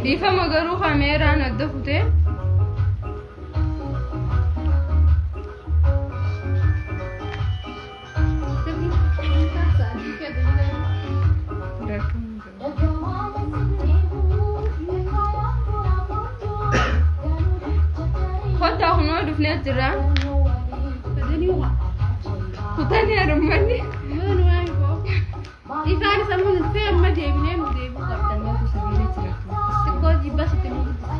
Dhiifama garuu kaameeraan adda kutee. Kottaa kunoo dhufnee jirra. Kutanii harummanni. Isaan isa mun dhufee amma deebinee nu deebi'uu qabdan. Xiqqoo jibba sitti nu guddisa.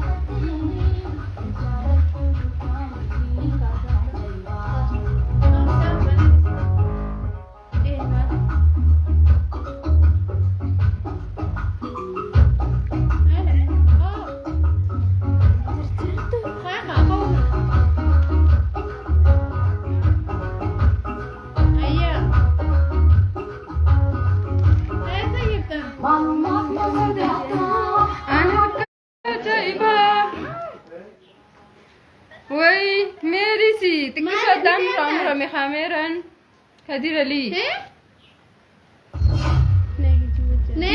Ani akka ajaa'ibaa. Wayi meerisi xiqqisoo addaan muraa murame kaameeraan. Kadir Alii.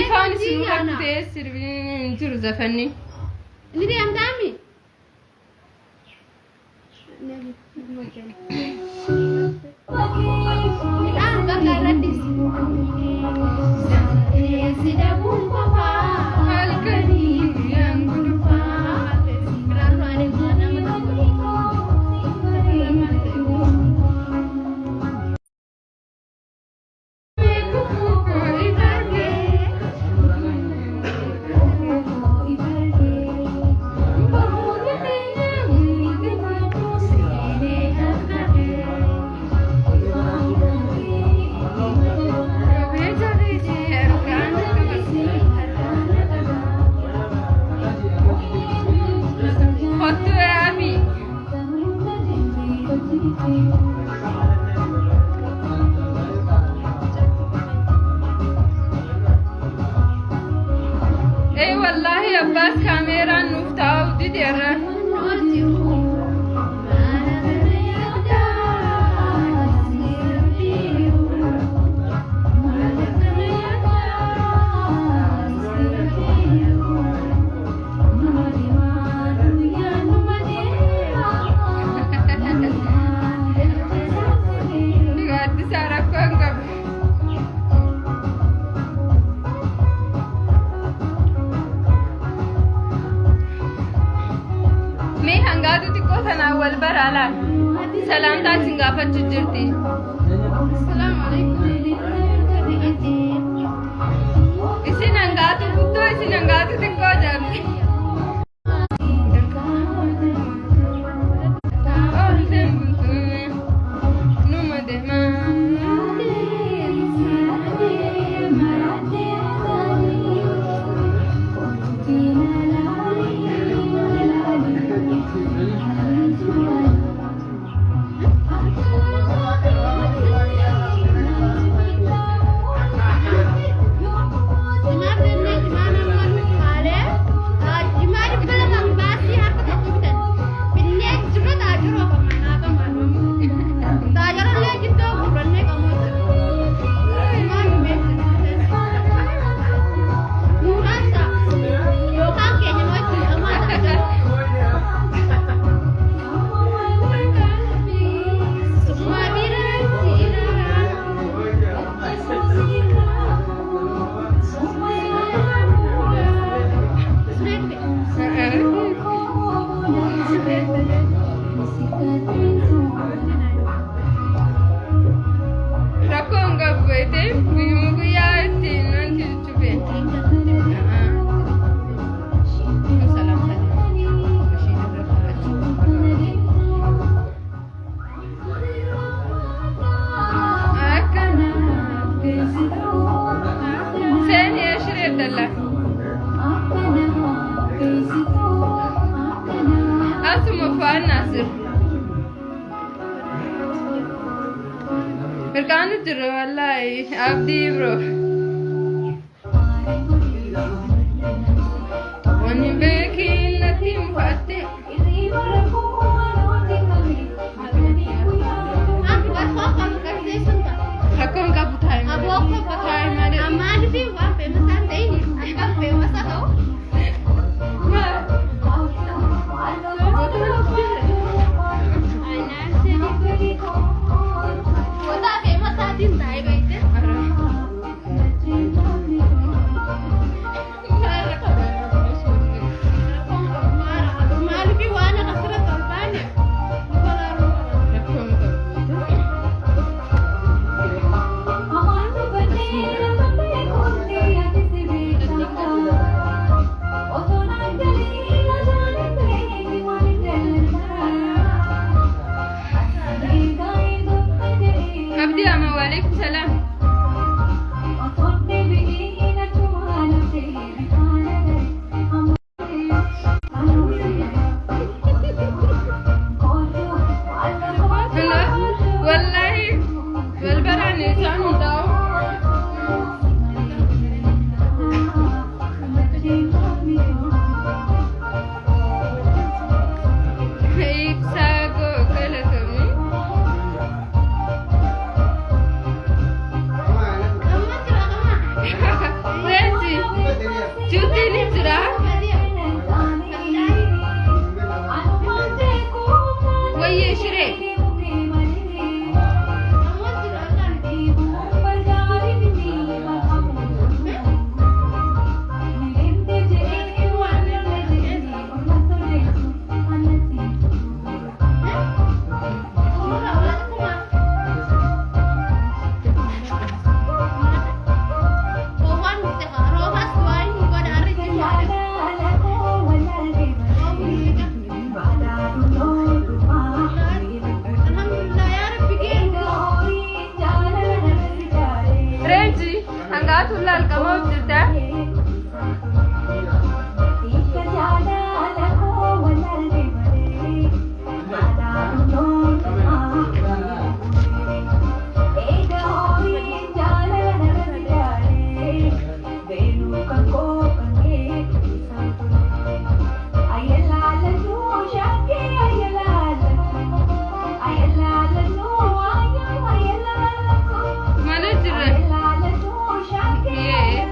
Ifaan isin nurra kutee sirbiin hin jiru zafanni. Ni deemtaami? Midhaan bakka irratti Halkanii guyyaan gulufaa. Kottu Abi. Ee wallaahi abbaas kaameeraan nuuf taa'u dideerra. Gaaddisaa rakkoo hin qabu. Mee hangaatu xiqqoo sanaan wal baraa laal. Salaamtaa isin gaafachuu jirti. Isin hangaatu guddoo isin hangaatu xiqqoo jedhamti. Oolteen bultuun numa deemaa. Rakkoo hin qabu beekte guyyuma guyyaa ittiin wanti jechuuf. Akkana seenii shiree dallaa. Asuma fa'aan Naasir. Mirqaanu jira wallaahi abdii bro. Wani beekiin natti mufatte. Rakkoon qabu taa'e. Cuutiin hin jira. Wayyee shiree. Reenji hangaatu laalqamaa jirta. Mana jira. Yee.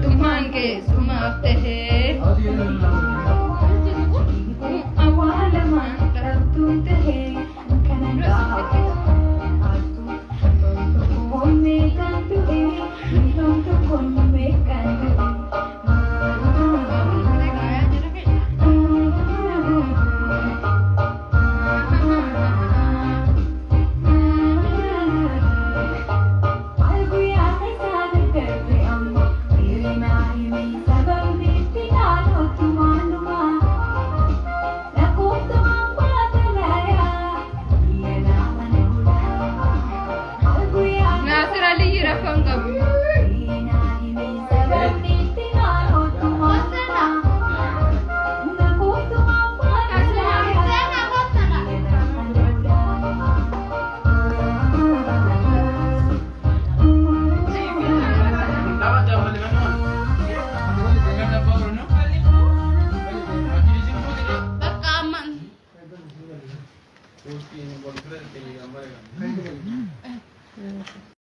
Tummaan keessumaaf tahee. Naasir Aliyyi rakkoo hin qabu.